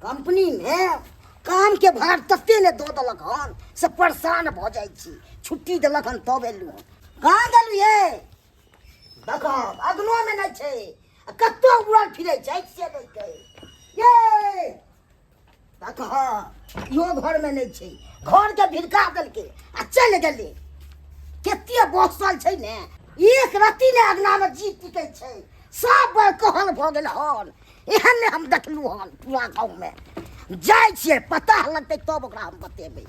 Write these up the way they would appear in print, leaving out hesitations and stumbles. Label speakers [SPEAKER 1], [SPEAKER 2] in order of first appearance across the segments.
[SPEAKER 1] कंपनीमे कामके भार तते ने दऽ देलक हन से परेशान भऽ जाइ छी। छुट्टी देलक हन तब एलहुँ हन। कहाँ गेलहुँ ये? देखब अगनोमे नहि छै आ कतौ उड़ल फिरै छै से नहि छै। ये देखह, इहो घरमे नहि छै। घरके भिड़का देलकै आ चलि गेलै। कते बसल छै ने, एक रत्ती ने अगनामे जी टिकै छै। सब कहल भऽ गेल हन। एहन नहि हम देखलहुँ हन पूरा गाँवमे। जाइ छियै, पता लगतै तब ओकरा हम बतेबै।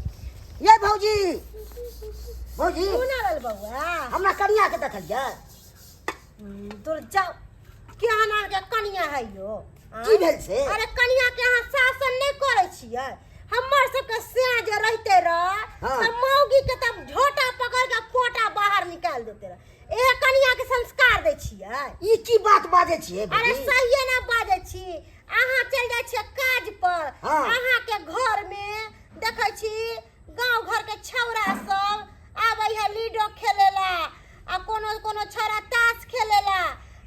[SPEAKER 1] ये भौजी, भौजी
[SPEAKER 2] कोना रहल बौआ?
[SPEAKER 1] हमरा कनियाके देखलियै?
[SPEAKER 2] तोर जाओ, केहन अहाँके कनिया है यो?
[SPEAKER 1] की भेल से?
[SPEAKER 2] अरे कनिया के अहाँ शासन नहि करै छियै। हमर सबके सैं जे रहिते रह तऽ मौगी के तब झोटा पकड़ के पोटा बाहर निकाल देते रह। ए कनिया के संस्कार दै छियै।
[SPEAKER 1] ई की बात बाजै छियै
[SPEAKER 2] अरे
[SPEAKER 1] भौजी?
[SPEAKER 2] सहिए ना बाजै छी। अहाँ चलि जाइ छियै काज पर,
[SPEAKER 1] हाँ।
[SPEAKER 2] अहाँ के घर में देखै छी गांव घर के छौड़ा सब आबै है लीडो खेलेला, आ कोनो कोनो छौड़ा ताश खेलेला,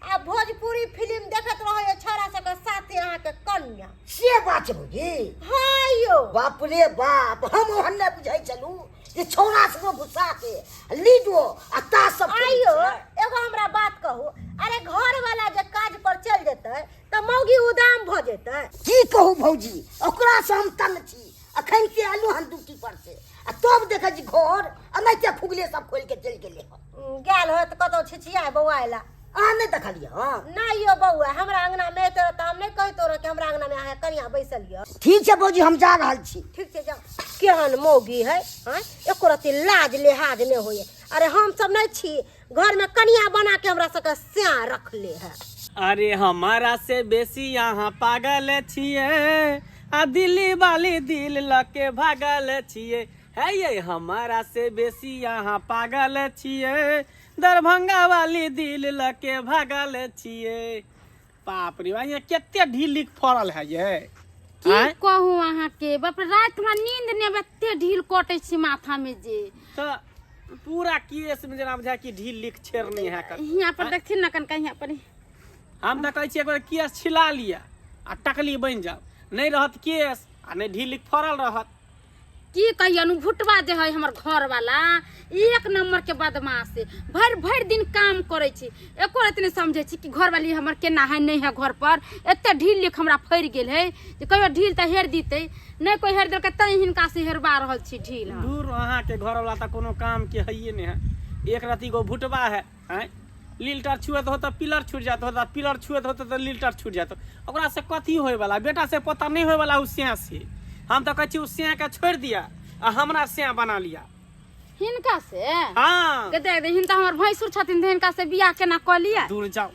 [SPEAKER 2] आ भोजपुरी फिल्म देखत रहै है छौड़ा सबके साथे अहाँ के कनिया।
[SPEAKER 1] से बात छै भौजी?
[SPEAKER 2] हाँ यौ।
[SPEAKER 1] बाप रे बाप, हम ओहन नहि बुझै छलहुँ जे छौड़ा सब घुसा के लीडो आ ताश सब खेलै
[SPEAKER 2] आइयो
[SPEAKER 1] छै।
[SPEAKER 2] एगो हमरा बात कहू, अरे घर वाला जे काज पर चलि जेतै तऽ मौगी उदाम भऽ जेतै।
[SPEAKER 1] की कहू भौजी, ओकरा से हम तंग छी। अखन के एलहुँ हन ड्यूटी पर से आ तब देखै छी घर एनाहिते फुगले सब खोलि के चलि गेलै हन।
[SPEAKER 2] गेल होत कतौ छिछिया बौआए ला।
[SPEAKER 1] अहाँ नहि देखलियै हन?
[SPEAKER 2] नहि यौ बौआ, हमरा अंगना मे एतै तऽ हम नहि कहितो रह कि हमरा अंगना मे अहाँ कनिया बैसल यऽ।
[SPEAKER 1] ठीक छै भौजी, हम जा रहल छी।
[SPEAKER 2] ठीक छै, जाउ। केहन मौगी है, आँय, एको रत्ती लाज लिहाज नहि होइए। अरे हम सब नहि छी घर में कनिया बना के हमरा सबके स्या रखले है।
[SPEAKER 3] अरे हमारा से बेसी यहाँ पागल छिए, आ दिल्ली वाली दिल लके भागल छिए। है ये हमारा से बेसी यहाँ पागल छिए, दरभंगा वाली दिल लके भागल छिए। बाप रे बा, ये कते ढील फड़ल है ये।
[SPEAKER 4] की
[SPEAKER 3] आँय?
[SPEAKER 4] कहू अहाँके, बाप रे, राति हमरा नींद नहि आबै, एते ढील कटै छी माथा में जे।
[SPEAKER 3] तऽ पूरा केस में जेना बुझाय कि ढील लिख छेड़ने है कर।
[SPEAKER 4] हियाँ पर देखथिन ने कनका हियाँ पर।
[SPEAKER 3] हम तऽ कहै छी एक बेर केस छिला लिअ आ टकली बनि जाउ, नहि रहत केस आ नहि ढील लिख फड़ल रहत।
[SPEAKER 4] की कहियनु, भुटवा जे है हमर घर वाला एक नंबर के बदमाश है। भरि भरि दिन काम करै छी, एको रत्ती नहि समझै छी कि घरवाली हमर केना है नहि है घर पर। एते ढील लिख हमरा फड़ि गेल है जे कहियो ढील तऽ हेर दितै नहि, कोइ हेर देलकै तैं हिनका से हेरबा रहल छी ढील हम।
[SPEAKER 3] दूर, अहाँके घरवाला तऽ कोनो काम के हैये नहि है। एक रत्ती गो भुटबा है, आँय, लीलटर छुएत हो तऽ पिलर छूटि जायत हो, तऽ पिलर छुएत हो तऽ लीलटर छूटि जायत। ओकरा से कथी होयवला? बेटा से पोता नहि होयवला ओ सैं से। हम तऽ कहै छी ओ सैं के छोड़ि दिअ आ हमरा सैं बना लिअ।
[SPEAKER 4] हिनका से?
[SPEAKER 3] हाँ।
[SPEAKER 4] के देख दे, हिनका हमर भैंसुर छथिन तऽ हिनका से बियाह केना कऽ लिअ?
[SPEAKER 3] दूर जाउ,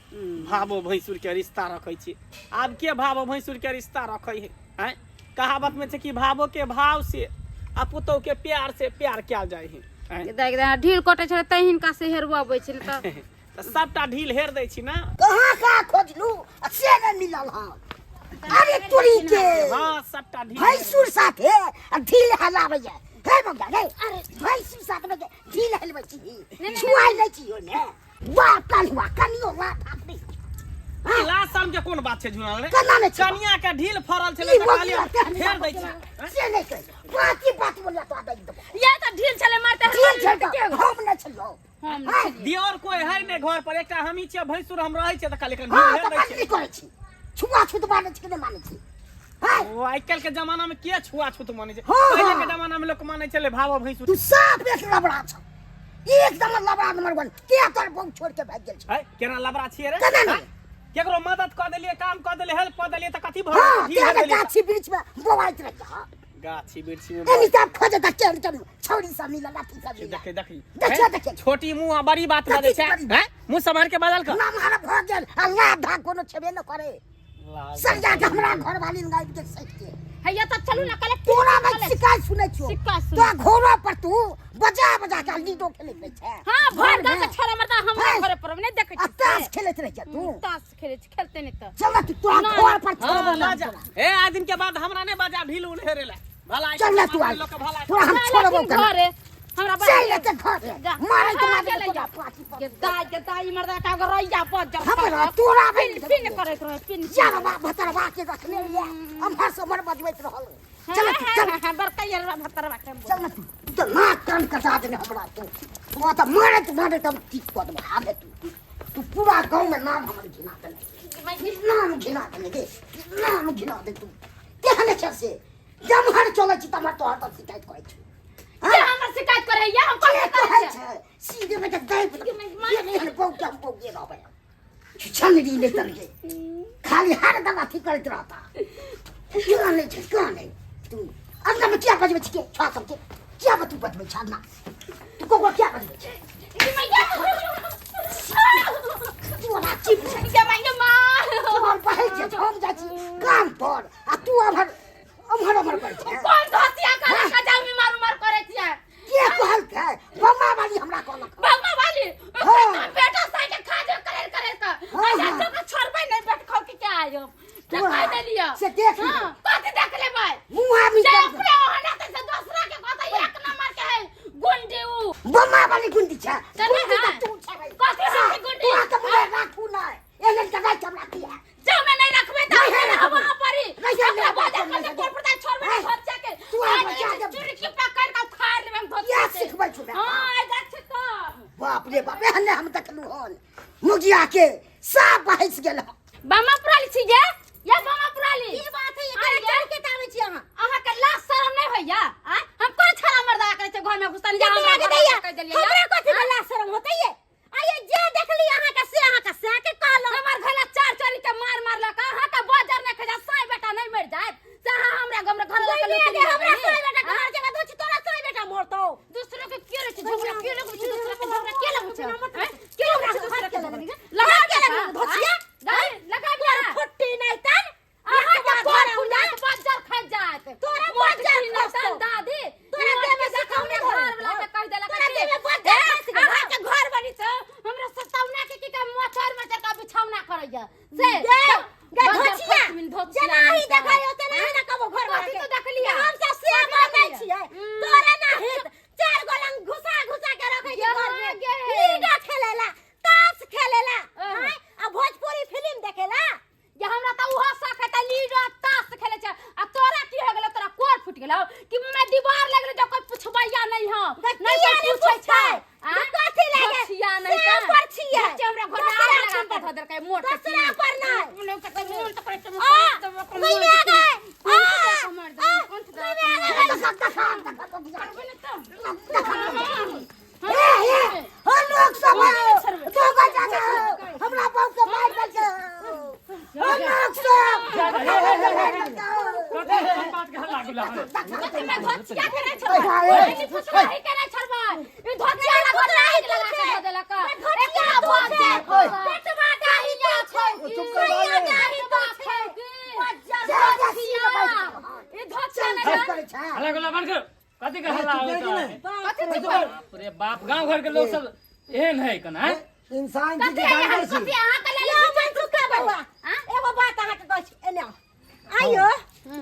[SPEAKER 3] भावो भैंसुर के रिश्ता रखै छी। आब के भावो भैंसुर के रिश्ता रखै है? आँय, कहावत में छै कि भावो के भाव से आ पुतोह के प्यार से प्यार कयल जाइ है। आँय?
[SPEAKER 4] देख दे, ढील कटै छलै तैं हिनका से हेरबबै छै तऽ।
[SPEAKER 3] तऽ सबटा ढील हेर दै छी ने।
[SPEAKER 1] कहाँ कहाँ खोजलू आ से नहि मिलल हन। अरे तोरी के।
[SPEAKER 3] हाँ, सबटा ढील।
[SPEAKER 1] भैंसुर साथे आ ढील हलाबैया। हे बौआ रे, भैंसुर साथ में ढील हलबै छी, छुआइ लै छी ओहिमे। वाह कलुआ, कनियो वाह भात नहि।
[SPEAKER 3] ई लाज शर्म के कोन बात छै झुनल रे?
[SPEAKER 1] केना नहि छै?
[SPEAKER 3] कनिया के ढील फड़ल छलै
[SPEAKER 1] ई
[SPEAKER 3] तऽ
[SPEAKER 1] वो
[SPEAKER 3] कहलियै
[SPEAKER 1] की
[SPEAKER 3] हेर दै छी।
[SPEAKER 1] से नहि कहै, बाती बाती बोलिया तो दै देबो।
[SPEAKER 4] ये तऽ ढील छलै मारते।
[SPEAKER 1] ढील छै तऽ हम नहि छलियौ।
[SPEAKER 4] हम नहि छलियै।
[SPEAKER 3] दियोर कोई है नहि घर पर, एकटा हमही छियै भैंसुर, हम रहै छियै तऽ खाली कनि
[SPEAKER 1] हाँ
[SPEAKER 3] ढील हेर
[SPEAKER 1] तऽ
[SPEAKER 3] दै
[SPEAKER 1] कथी
[SPEAKER 3] छियै।
[SPEAKER 1] करै छी? छुआ छूत मानै छी कि नहि मानै छी? हैं?
[SPEAKER 3] ओ आइ काल्हि के जमाना में के छुआ छूत मानै छै?
[SPEAKER 1] हाँ,
[SPEAKER 3] पहिले
[SPEAKER 1] हाँ।
[SPEAKER 3] के जमाना में लोक मानै छलै भावो भैंसुर।
[SPEAKER 1] तू साफ एक लबड़ा छ, एकदम लबड़ा नंबर 1। के तोर बहु छोड़ के भागि गेल छ?
[SPEAKER 3] है केना लबड़ा छियै रे?
[SPEAKER 1] केना नहि?
[SPEAKER 3] हैं? केकरो मदद कऽ देलियै, काम कऽ देलियै, हेल्प कऽ देलियै तऽ कथी भऽ
[SPEAKER 1] हाँ,
[SPEAKER 3] गेल?
[SPEAKER 1] तें
[SPEAKER 3] ढील देलियै।
[SPEAKER 1] गाछी वृक्ष में बौआइत रहियै। हाँ।
[SPEAKER 3] गाछी वृक्षी में
[SPEAKER 1] एनी तब खोजे तऽ केहन केहन छौड़ी सब मिलल, अथी सब मिलल।
[SPEAKER 3] देखी देखी।
[SPEAKER 1] देखियौ,
[SPEAKER 3] हैं?
[SPEAKER 1] देखियौ।
[SPEAKER 3] छोटी मुंह आ बड़ी बात
[SPEAKER 1] कथी
[SPEAKER 3] बाजै छै।
[SPEAKER 1] बड़ी?
[SPEAKER 3] हैं? मुंह सम्हार के बाजल कर।
[SPEAKER 1] नमहर भऽ गेल आ लाभ धाक कोनो छेबे न करे। सरिया के हमरा घरवाली लग आबि गेल सटि के।
[SPEAKER 4] हैया तऽ चलू ने कलेक्टर।
[SPEAKER 1] तोरा नहि शिकायत सुनै छियौ।
[SPEAKER 4] शिकायत सुनै।
[SPEAKER 1] तोरा घरो पर तू बजा बजा के लीडो खेलैत रहै छै।
[SPEAKER 4] हाँ, भर
[SPEAKER 1] घरमे।
[SPEAKER 4] गाँव के छोरा मरदा हमरा
[SPEAKER 1] हैं?
[SPEAKER 4] घरे पर नहि देखै
[SPEAKER 1] आ
[SPEAKER 4] छी।
[SPEAKER 1] ताश खेलैत रहै छै तू।
[SPEAKER 4] ताश खेलै छी, खेलते नहि तऽ।
[SPEAKER 1] चल ना तू, तोरा
[SPEAKER 4] नहि।
[SPEAKER 1] घर पर छोड़बो
[SPEAKER 3] हाँ,
[SPEAKER 1] नहि
[SPEAKER 3] बाजा।
[SPEAKER 1] तोरा।
[SPEAKER 3] ए आइ दिन के बाद हमरा नहि बाजा ढील उल हेरे ला। भला
[SPEAKER 1] चल ना तू
[SPEAKER 3] आइ
[SPEAKER 1] आइ।
[SPEAKER 3] लोक के भला।
[SPEAKER 1] तोरा हम
[SPEAKER 4] चल
[SPEAKER 1] छोड़बो
[SPEAKER 4] अखन
[SPEAKER 1] केना।
[SPEAKER 4] घरे। हमरा
[SPEAKER 1] चल एते घर
[SPEAKER 4] जा।
[SPEAKER 1] मारे तो
[SPEAKER 4] हाँ,
[SPEAKER 1] मारे
[SPEAKER 4] गेलै
[SPEAKER 1] तोरा
[SPEAKER 4] या।
[SPEAKER 1] पाछी पर
[SPEAKER 4] गे दाइ गे दाइ मर्दा का रैया बज जा
[SPEAKER 1] हमरा तोरा
[SPEAKER 4] पिन पिन करैत रहे पिन
[SPEAKER 1] यारवा भतरवा के रखने लिए अम्हर से उम्हर बजबैत रहल चल तू, चल
[SPEAKER 4] हां बड़का यरवा भतरवा के
[SPEAKER 1] चल ना तू तू तो नाक कान कटा देने हमरा तू तू तो मारत मारत हम ठीक कऽ देबो आबे तू तू पूरा गाँव में नाम हमर घिना देने नाम घिना देने गे नाम घिना दे तू केहन छै से जम्हर चलै छी तम्हर तोहर पर शिकायत करै छी
[SPEAKER 4] के हमर शिकायत करे या हम
[SPEAKER 1] के
[SPEAKER 4] कहे
[SPEAKER 1] कहै
[SPEAKER 4] करै
[SPEAKER 1] छै सीधे में तऽ दैब ये नहीं हन बौके हम बौके रहबै छनरी नहि तनके खाली हरदम अथी करैत रहता केना नहि छै केना नहि तू अंगना में किया बजबै छी के छुआ सबके किया तू बजबै छ अंगना तू ककरो किया बजबै छै तू हमरा की बुझै
[SPEAKER 4] गे माय गे माँ
[SPEAKER 1] तू हम बहै छै हम जाइ छी काम पर आ तू अमहर अमहर अमहर करै छै
[SPEAKER 4] कोन धोतिया करे का जामी मारू मार करे छियै
[SPEAKER 1] के कहलकै बम्मा वाली हमरा कहलक
[SPEAKER 4] बम्मा वाली
[SPEAKER 1] हाँ।
[SPEAKER 4] ओकर बेटा साइके खा जो करे करे का
[SPEAKER 1] हाँ,
[SPEAKER 4] ऐसा
[SPEAKER 1] हाँ।
[SPEAKER 4] तो छोड़बै नहीं बैठ खो के क्या आयो
[SPEAKER 1] तोरा
[SPEAKER 4] कह देलियो
[SPEAKER 1] से देख लियो।
[SPEAKER 4] हां कथि देख लेबै
[SPEAKER 1] मुँह आमी
[SPEAKER 4] जे
[SPEAKER 1] कर
[SPEAKER 4] अपने ओहना ते से दूसरा के कहता एक नंबर के है गुंडी उ
[SPEAKER 1] बम्मा वाली गुंडी छै
[SPEAKER 4] चल
[SPEAKER 1] गुंडी
[SPEAKER 4] हाँ।
[SPEAKER 1] तऽ तू छै भाई।
[SPEAKER 4] कथी है गुंडी?
[SPEAKER 1] तोरा तऽ मुँह राखू नहि एहन जगह छै हमरा की है
[SPEAKER 4] जब मैं नहीं रखबे त
[SPEAKER 1] नहीं
[SPEAKER 4] हम
[SPEAKER 1] रखबै।
[SPEAKER 4] वहां परी
[SPEAKER 1] नहीं
[SPEAKER 4] हमरा
[SPEAKER 1] रखबै,
[SPEAKER 4] बाजा
[SPEAKER 1] नहीं
[SPEAKER 4] कर
[SPEAKER 1] रखबै।
[SPEAKER 4] कोर पर छोड़बे
[SPEAKER 1] नहीं।
[SPEAKER 4] नहीं धोतिया के
[SPEAKER 1] तू आब जा दे।
[SPEAKER 4] चुरकी पकड़ के उखाड़ लेबै हम धोतिया
[SPEAKER 1] किया
[SPEAKER 4] के।
[SPEAKER 1] सिखबै छौ बे?
[SPEAKER 4] हां आई देख छी तो
[SPEAKER 1] बाप रे बाप एहन हम देखलू हन मुगिया के साफ बहस गेल हन।
[SPEAKER 4] बामा पुराली छी गे या बामा पुराली
[SPEAKER 2] की बात है
[SPEAKER 4] आइ
[SPEAKER 2] एकरा
[SPEAKER 4] गे।
[SPEAKER 2] चल के ताबै छी अहाँ
[SPEAKER 4] अहाँ के लाज शरम नहीं होइया आ हम कोन छड़ा मर्दा करे छै घर में घुसल जा
[SPEAKER 2] हमरा
[SPEAKER 4] हमरा
[SPEAKER 2] के दैया
[SPEAKER 4] कह देलियै
[SPEAKER 2] हमरा कथी के लाज शरम होतै ये आये जे देखली अहाँ के से अहाँ के से के कहलहुँ
[SPEAKER 4] हमर घर ला चार चोरी के मार मारलक अहाँ के बाजार नहीं खजा साई बेटा नहीं मर जात से अहाँ हमरा गमरे घर लऽ के
[SPEAKER 2] दुनिया
[SPEAKER 4] लूटि
[SPEAKER 2] के हमरा
[SPEAKER 4] लेबै।
[SPEAKER 2] सोई बेटा के
[SPEAKER 4] आँ?
[SPEAKER 2] मर जेबा दो छी तोरा सोई बेटा मरतौ
[SPEAKER 4] दूसरों के क्यों रे झगड़ा क्यों लगबै छै दूसरा के झगड़ा के लगबै छै
[SPEAKER 2] मत
[SPEAKER 4] आँय? क्यों लगबै छै दूसरा के झगड़ा
[SPEAKER 2] लगा
[SPEAKER 4] लगा
[SPEAKER 2] के लगबै धोतिया
[SPEAKER 4] लगा
[SPEAKER 2] तोर फुट्टी नहीं तन
[SPEAKER 4] अहाँ के
[SPEAKER 2] तोरा
[SPEAKER 4] कोर
[SPEAKER 2] घर
[SPEAKER 4] फुट जात बज्जर खा जात
[SPEAKER 2] तोरा
[SPEAKER 4] मोट
[SPEAKER 2] बज्जर
[SPEAKER 4] छी ना
[SPEAKER 2] खसतौ।
[SPEAKER 4] तन दादी
[SPEAKER 2] तोरा
[SPEAKER 4] मोट
[SPEAKER 2] देह में
[SPEAKER 4] के
[SPEAKER 2] सिखौने
[SPEAKER 4] देखौने
[SPEAKER 2] घर
[SPEAKER 4] घर वाला के कह देलक
[SPEAKER 2] तोरा
[SPEAKER 4] कि,
[SPEAKER 2] देह में बज्जर
[SPEAKER 4] ए,
[SPEAKER 2] खसि गेलौ।
[SPEAKER 4] अहाँ के घर बनी छ हमरा सतावना के की का मच्छर मच्छर का बिछौना करैया से
[SPEAKER 2] गे गे
[SPEAKER 4] बज्जर
[SPEAKER 2] धोचिया
[SPEAKER 4] खसमिन धोचिया
[SPEAKER 2] जेना ही
[SPEAKER 4] नहीं त।
[SPEAKER 2] देखै तेना ही ना कबो घर
[SPEAKER 4] कथी तो देखलियै?
[SPEAKER 2] हम सब से
[SPEAKER 4] कथी
[SPEAKER 2] मानै
[SPEAKER 4] देखलियै?
[SPEAKER 2] छियै तोरा ना हेत चार गो लंग घुसा घुसा के रखै छै घर में
[SPEAKER 4] गे।
[SPEAKER 2] लीडो खेलेला ताश खेलेला
[SPEAKER 4] अ।
[SPEAKER 2] आँय, आ भोजपुरी फिल्म देखेला
[SPEAKER 4] जे हमरा त उहो शौक है त लीडो ताश खेले छै आ तोरा की हो गेलो तोरा कोर फूट गेलो कि मुंह में दीवार लगलो जो कोई पुछबैया नहीं हो
[SPEAKER 2] नहीं
[SPEAKER 4] नहीं कोई पूछै छै
[SPEAKER 2] आ कथी लागे
[SPEAKER 4] धोछिया नहीं
[SPEAKER 2] से पर छियै
[SPEAKER 4] बच्चे हमरा घर में आग लगा के धऽ देलकै मोट
[SPEAKER 2] दोसरा पर नहीं।
[SPEAKER 4] आ
[SPEAKER 2] कोई में आ गए आ
[SPEAKER 1] देखा देखा देखा देखा ए ए हो लोग सब दोगल जा हमरा बहु के मार देल छै हो लोग सब हमरा बहु के मार देल छै।
[SPEAKER 3] कथी बात के हल्ला गुल्ला है?
[SPEAKER 4] कथी में धोचिया के नहीं छोड़बै ई फुसलाही के नहीं छोड़बै ई धोचिया लगा के आग लगा के धऽ देलक
[SPEAKER 2] धोचिया
[SPEAKER 4] एकरा
[SPEAKER 2] तो छै।
[SPEAKER 4] बज्जर
[SPEAKER 2] पेटवा दाही तो छै
[SPEAKER 5] चुप कर
[SPEAKER 2] सैया
[SPEAKER 5] बाले।
[SPEAKER 2] दाही तो छै
[SPEAKER 4] बज्जर
[SPEAKER 1] जा, जा,
[SPEAKER 4] धोचिया ई धोचिया
[SPEAKER 1] चल
[SPEAKER 4] नहीं
[SPEAKER 1] करै छै
[SPEAKER 3] हल्ला गुल्ला बंद करो कथी के हल्ला
[SPEAKER 5] चुप
[SPEAKER 3] होता
[SPEAKER 5] कर कि
[SPEAKER 3] है
[SPEAKER 5] नहीं?
[SPEAKER 4] कथी
[SPEAKER 5] चुप
[SPEAKER 4] चुप
[SPEAKER 5] कर।
[SPEAKER 3] बाप रे बाप गांव घर के लोग सब एहन है कना हैं?
[SPEAKER 5] इंसान छी
[SPEAKER 4] कथी
[SPEAKER 5] कि
[SPEAKER 4] है
[SPEAKER 5] जानवर छी
[SPEAKER 4] कथी अहाँ के लेल
[SPEAKER 2] यौ मनसुखा बौआ एगो बात अहाँके कहै छी एने आउ। आइयो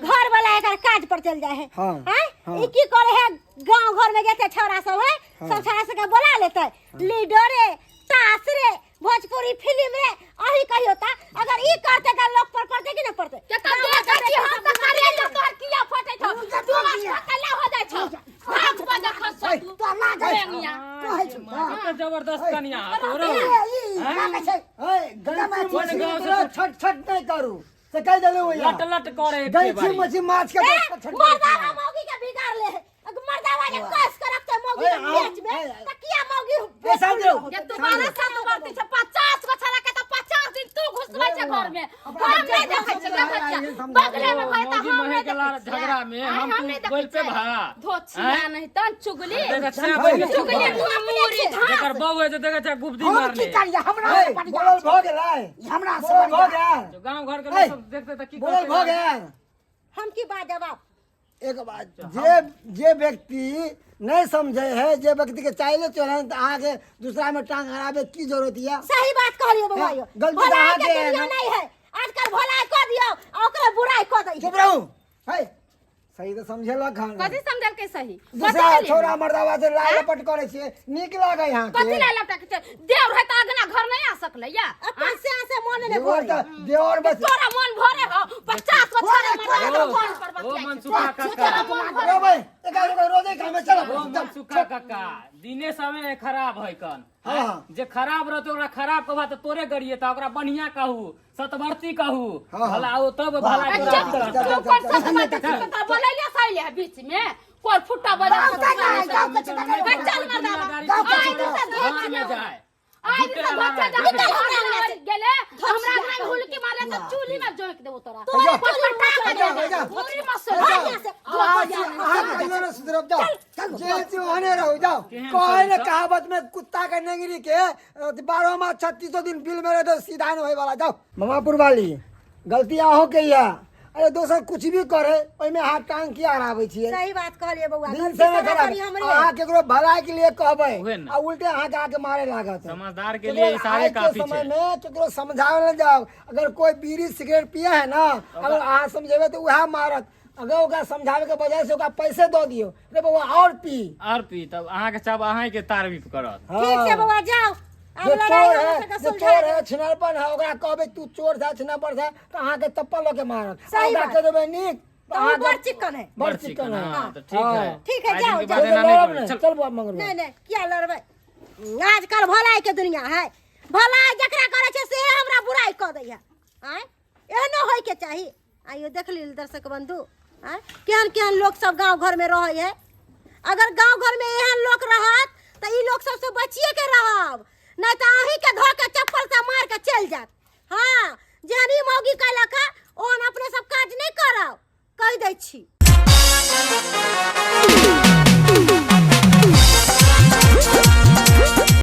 [SPEAKER 2] घर वाला एकर काज पर चल जाए है
[SPEAKER 5] हाँ,
[SPEAKER 2] हैं?
[SPEAKER 5] हाँ।
[SPEAKER 2] ई की करे है गांव घर में गेते छौड़ा सब है सब छौड़ा सबके बोला लेते लीडो रे ताश रे भोजपुरी फिल्म रे अही कहियो ता अगर ई करते त लोग पर पड़ते कि न पड़ते
[SPEAKER 4] के त देखै छी हम त करे त तोहर किया फटै छौ
[SPEAKER 1] हुनका
[SPEAKER 4] तू
[SPEAKER 1] तो किया?
[SPEAKER 4] अकेला हो जाइ छौ भाग बजा खस तू
[SPEAKER 1] तो लागै
[SPEAKER 4] बेंगिया।
[SPEAKER 1] कहै छौ तऽ।
[SPEAKER 3] कते जबरदस्त कनिया तोरो
[SPEAKER 1] ए, ई लागै छै
[SPEAKER 5] ए, गंची
[SPEAKER 3] कोन
[SPEAKER 5] मछली
[SPEAKER 3] गाँव से
[SPEAKER 5] तोरा छट छट नहीं करू से कह देलू भैया
[SPEAKER 3] लट लट करे एके
[SPEAKER 5] गंची
[SPEAKER 3] बारी।
[SPEAKER 5] मछली माछ के
[SPEAKER 2] ए,
[SPEAKER 5] छट छट
[SPEAKER 2] मर्दावा मौगी के बिगाड़ ले है अगर मर्दावा जे कस के रखते मौगी
[SPEAKER 5] ए,
[SPEAKER 2] के
[SPEAKER 5] आओ,
[SPEAKER 2] पेट में
[SPEAKER 5] ए, ए।
[SPEAKER 2] त किया मौगी
[SPEAKER 5] ए, शांत रहो।
[SPEAKER 4] ये तुम्हारा साथ मरती छौ 50 गो छड़ा के त 50 दिन तू घुसबै छै घर में हम नहीं देखै छियै देखै छियै बगले में भई त
[SPEAKER 3] मौगी
[SPEAKER 4] हम
[SPEAKER 3] महे
[SPEAKER 4] नहीं
[SPEAKER 3] के लार
[SPEAKER 4] देखै छियै
[SPEAKER 3] झगड़ा में हम
[SPEAKER 4] हम
[SPEAKER 3] तू
[SPEAKER 4] नहीं देखै
[SPEAKER 3] गोल पे
[SPEAKER 4] छियै।
[SPEAKER 3] भा
[SPEAKER 4] धोछिया
[SPEAKER 3] आँय?
[SPEAKER 4] नहीं तन चुगली
[SPEAKER 3] देखै छियै बैठ के
[SPEAKER 4] चुगली
[SPEAKER 3] चुप
[SPEAKER 4] तू मूरी धास
[SPEAKER 3] जेकर बहू है से देखै छै गुप्ती
[SPEAKER 1] हम की
[SPEAKER 3] मारने
[SPEAKER 1] करियै हमरा
[SPEAKER 5] ए,
[SPEAKER 1] से बढ़िया
[SPEAKER 5] बोलल भऽ गेलै
[SPEAKER 1] हमरा से
[SPEAKER 5] बोलल भऽ
[SPEAKER 1] बढ़िया
[SPEAKER 5] गेल
[SPEAKER 3] जो गांव घर के लोग सब देखते त की
[SPEAKER 5] बोलल
[SPEAKER 3] कहते
[SPEAKER 5] भऽ गेल
[SPEAKER 2] हम की बात जवाब
[SPEAKER 5] एक बात जे जे व्यक्ति नहीं समझे है जे व्यक्ति के चाहिले चलन तऽ अहाँके दूसरा में टांग अड़ाबे की जरूरत यऽ
[SPEAKER 2] सही बात कहलियो बौआ यो
[SPEAKER 5] गलती तऽ
[SPEAKER 2] भलाई
[SPEAKER 5] अहाँके
[SPEAKER 2] के
[SPEAKER 5] है
[SPEAKER 2] दुनिया
[SPEAKER 5] ना।
[SPEAKER 2] नहीं है आजकल भलाई कह दियो आ ओकरे बुराई कह दै
[SPEAKER 5] चुप रहू है सही तऽ समझेलक हन।
[SPEAKER 4] कथी समझलकै सही? कथी
[SPEAKER 5] दूसरा
[SPEAKER 4] भेलै?
[SPEAKER 5] छोरा मर्दावा से लाय लपट करै छियै, नीक लागै अहाँके?
[SPEAKER 4] कथी लाय लपटा के छै? देव रहे तऽ अगना घर नहीं आ सकलै या?
[SPEAKER 2] अपन से से मोन ने
[SPEAKER 5] देवर
[SPEAKER 2] भरे।
[SPEAKER 5] तऽ देवर बस।
[SPEAKER 4] तोरा मन भरे हो 50 गो छोरा मर्दावा
[SPEAKER 3] ओ,
[SPEAKER 4] फोन पर
[SPEAKER 3] ओ
[SPEAKER 4] बतियाइ छै।
[SPEAKER 3] मनसुखा काका।
[SPEAKER 5] रोबै एका रोबै रोजे कामे चलब।
[SPEAKER 3] ओ मनसुखा काका, दिने समय खराब है कन।
[SPEAKER 5] हाँ।
[SPEAKER 3] जे खराब रहतो ओकरा खराब कहबा तऽ तोरे गरिएता, ओकरा बढ़िया कहू, सतवर्ती कहू।
[SPEAKER 5] हाँ।
[SPEAKER 3] भला ओ तब भला
[SPEAKER 5] वाह,
[SPEAKER 3] तोरा
[SPEAKER 5] चल,
[SPEAKER 3] अथी
[SPEAKER 5] चल,
[SPEAKER 3] करतौ।
[SPEAKER 5] चल,
[SPEAKER 4] तू कोन सत बात छै? तोरा बोलैले सैले है बीच में कोन फुट्टा बजा?
[SPEAKER 1] गाँव के जाय, गाँव के चल,
[SPEAKER 4] चल मर्दावा।
[SPEAKER 3] गाँव
[SPEAKER 4] आइ दिन से
[SPEAKER 3] गाँव में जाए।
[SPEAKER 4] आइ दिन से धोखे जा
[SPEAKER 2] निकल हमरा अंगना से।
[SPEAKER 4] गेले, हमरा अंगना में हुलकी मारले तऽ चूल्ही में जोंक देबो तोरा।
[SPEAKER 5] जा,
[SPEAKER 4] पटपटा
[SPEAKER 5] जा, जा, जा।
[SPEAKER 4] पूरी मत
[SPEAKER 5] जा।
[SPEAKER 4] भाग से।
[SPEAKER 5] अहाँ कहियो ने सुधरब, जाओ जे छी ओहने रहू, जाओ।
[SPEAKER 3] केहन
[SPEAKER 5] कहै ने
[SPEAKER 3] शरीर?
[SPEAKER 5] कहावत में कुत्ता के नेंगरी के 12 मास 36 दिन बिल में रहे तो सीधा नहीं होए वाला। जाओ ममापुर वाली, गलती अहूँ के या। अरे दोसर कुछ भी करे ओहिमे हाथ टांग किया हराबै छियै?
[SPEAKER 2] सही बात कहलिए बौआ।
[SPEAKER 5] दिन
[SPEAKER 2] गलती
[SPEAKER 5] से
[SPEAKER 2] सब
[SPEAKER 5] खराब
[SPEAKER 2] करी हमरे।
[SPEAKER 5] अहाँ केकरो भलाई के लिए कहबै
[SPEAKER 3] उहे ने।
[SPEAKER 5] आ उल्टे अहाँके आके मारे लागत।
[SPEAKER 3] समझदार के
[SPEAKER 5] केकरो
[SPEAKER 3] लिए इशारे
[SPEAKER 5] आइ के
[SPEAKER 3] काफी
[SPEAKER 5] समय
[SPEAKER 3] छै।
[SPEAKER 5] में केकरो समझावे ल जाओ, अगर कोई बीड़ी सिगरेट पिए है ना, अगर अहाँ समझेबै तऽ उएह मारत। अगर ओकरा समझावे के बजाय से ओकरा पैसे दऽ दियौ, रे बौआ और पी।
[SPEAKER 3] और पी, तब अहाँके सब अहाँके तारीफ करत।
[SPEAKER 2] ठीक छै बौआ, जाओ आब।
[SPEAKER 5] जे
[SPEAKER 2] लड़ाई
[SPEAKER 5] चोर
[SPEAKER 2] हमरा
[SPEAKER 5] है,
[SPEAKER 2] सबके
[SPEAKER 5] जे
[SPEAKER 2] सुलझा
[SPEAKER 5] चोर है, छिनरपन है, ओकरा कहबै तू चोर छह, छिनरपन छह, तऽ अहाँके चप्पल लऽ के मारत।
[SPEAKER 2] सही
[SPEAKER 5] ओकरा
[SPEAKER 2] बात।
[SPEAKER 5] कह देबै नीक
[SPEAKER 2] तऽ ओ बड़ चिक्कन है।
[SPEAKER 5] बड़ चिक्कन है।
[SPEAKER 3] हाँ, तऽ ठीक है।
[SPEAKER 2] ठीक है,
[SPEAKER 3] आइ दिन
[SPEAKER 2] जाओ,
[SPEAKER 3] के
[SPEAKER 2] जाओ।
[SPEAKER 3] बाद एना नहि
[SPEAKER 5] लड़ब
[SPEAKER 3] करू।
[SPEAKER 5] नहि।
[SPEAKER 3] चल।
[SPEAKER 5] चल बौआ मंगरू।
[SPEAKER 2] नहीं नहीं, किया लड़बै? आजकल भलाई के दुनिया है। भलाई जकरा करै छै से हमरा बुराई कऽ दैया। आँय, एहनो होय के चाही? आइयो देख ली दर्शक बंधु, आँय, केहन केहन लोक सब गाँव घर में रहै है। अगर गाँव घर में एहन लोक रहत तऽ ई लोक सबसँ बचिए के रहब, नहीं तऽ अहीं के धोखा।